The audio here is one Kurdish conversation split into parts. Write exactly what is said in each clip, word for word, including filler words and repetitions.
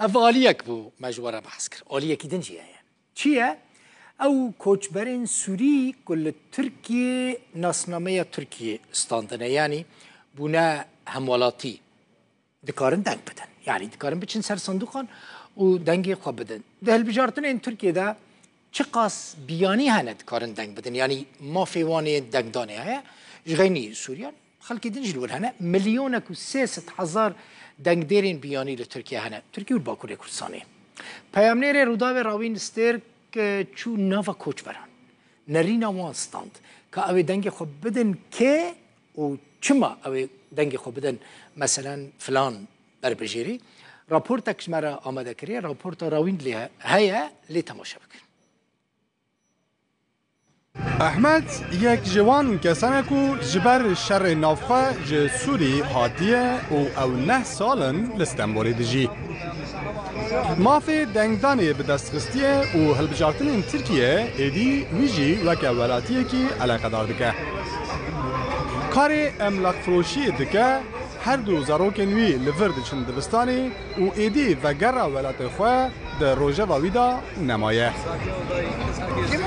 Ev aliyek bû me ji we re behs kir. Aliyekî din jî heye. Çi ye? Ew koçberên Sûrî ku li Tirkiyê nasnameya Tirkiyê standine, yanî bûne hemwelatî, dikarin deng bidin. Yanî dikarin biçin ser sindoqan û dengê xwe bidin. Di hilbijartinên Tirkiyê de çiqas biyanî hene dikarin deng bidin, yanî mafê wan ê dengdanê heye, ji xeynî Sûriyan, xelkê din jî li wir hene. Milyonek û sê sed hezar dengdêrên biyanî li Tirkiye hene. Tirkiye û li Bakurê Kurdistanê. Peyamnêrê Rûdawê Rawîn Stêrk, e, çû nava koçberan. Nerîna wan stand. Ka ew ê dengê xwe bidin kê û çima ew ê dengê xwe bidin, meselen, filan berbijêrî? Raportek ji me re amade kiriye. Raporta Rawîn lê heye, lê temaşe bikin. Ehmed yek ji wan kesan e ku ji ber şerê navxwe ji Sûrî hatiye û ew neh sal in li Stenbolê dijî. Mafê dengdanê bi dest xistiye û hilbijartinên Tirkiye êdî wî jî weke welatiyekî eleqedar dike. Karê emlakfiroşiyê dike, her du zarokên wî li vir diçin dibistanê û êdî vegera welatê xwe di rojeva wî de nemaye.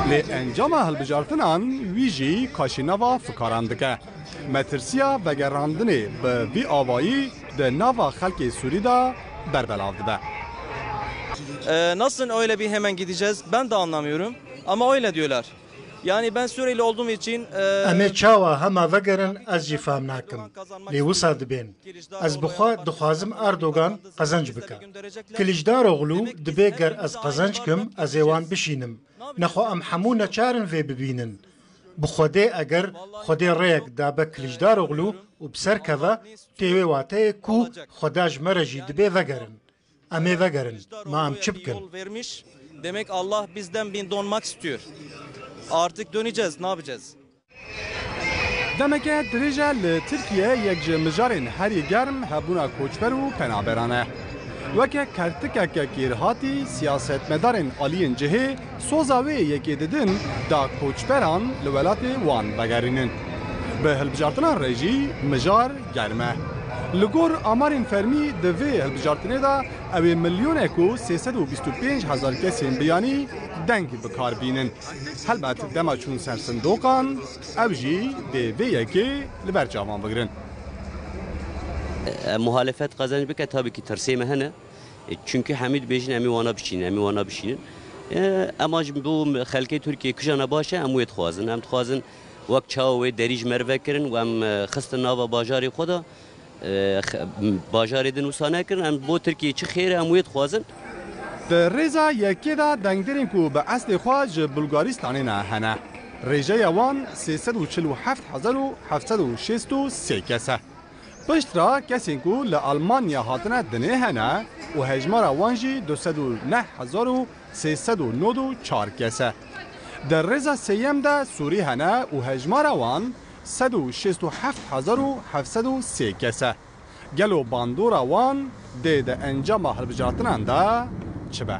Lê encama hilbijartinan wî jî kaşînava fikaran dike. Metirsiya vegerandinê bi vî avayî di nava xelkê Sûrî de berbelav dibe. Ee, nasıl öyle bir hemen gideceğiz? Ben de anlamıyorum. Ama öyle diyorlar. Yani ben Suriyeli olduğum için, e, Em ê çawa hema vegerin, ez jî fam nakim. Lê wisa dibên. Ez bi xwe dixwazim Erdogan qezenc bike. Kilîcdaroglu dibê ger ez qezenc kim, ez ê wan bişînim. Nexwe em hemû neçar in vê bibînin. Bi Xwedê eger Xwedê rêyek dabe Kilîcdaroglu û bi ser keve, tê wê wateyê ku Xweda ji me re jî dibê vegerin. Em ê vegerin. Ma em çi bikin? Yol vermiş. Demek Allah bizden bin donmak istiyor. Artık döneceğiz, ne yapacağız? Demeke dirêj e li Tirkiye yek ji mijarên herî germ hebûna koçber û penaberan e. Weke kertikeke kêrhatî, siyasetmedarên aliyên cihê soza wê yekê didin da koçberan li welatê wan vegerînin. Bi hilbijartinan re jî mijar germ e. Li gor amarên fermî di vê hilbijartinê de ew ê milyonek û sê sed û bîst û pênc hezar kesên biyanî deng bi kar bînin. Helbet dema çûn ser sindoqan, ew jî dê vê yekê li ber çavan bigirin. E, muhalefet qezenc bike, tabii ki tirsê me hene. E, çünkü hemî dibêjin, "Em ê wana biçînin, em ê wana biçînin." E, ema ji bo xelkê Tirkiyê kujana baş e, em wê dixwazin. Em dixwazin wek çawa wê derî ji me re vekirin û em, e, xistin nava bajarê xwe de, e, x-, bajarê din wisa nekirin. Em bo Tirkiyê çi xêr e, em wê dixwazin. Di rêza yekê de dengdêrên ku bi eslê xwe ji Bulgaristanê ne hene. Rêjeya wan sê sed û çil û heft hezar û heft sed û şêst û sê kes e. Piştre kesên ku li Almanya hatine dinê hene û hejmara wan jî du sed û neh hezar û sê sed û nod û çar kes e. Di rêza sêyem de Sûrî hene û hejmara wan sed û şêst û heft hezar û heft sed û sê kes e. Gelo bandora wan dê di encama hilbijartinan de çi be?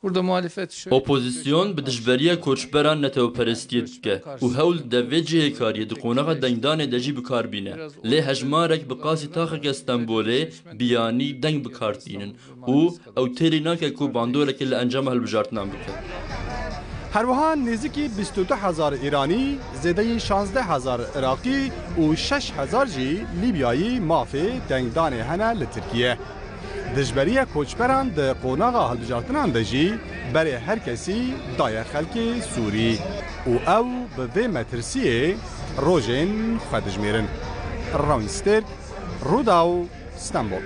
Burada muhalefet şöyle Opozîsyon bi dijberiya koçberan netewperestiyê dike û hewl dide vê cihêkariyê di qonaxa dengdanê de jî bi kar bîne. Lê hejmarek bi qasî taxeke Stenbolê biyanî deng bi kar tînin û ew têrî nake ku bandoreke li encama hilbijartinan bike. Her wiha nêzîkî bîst û du hezar Îranî, zêdeyî şazdeh hezar Iraqî û şeş hezar jî Lîbyayî mafê dengdanê hene li Tirkiye. Dijberiya koçberan di qonaxa hilbijartinan de jî berê her kesî daye xelkê Sûrî û ew bi vê metirsiyê rojên xwe dijmêrin. Rawîn Stêrk, Rûdaw, Stenbol.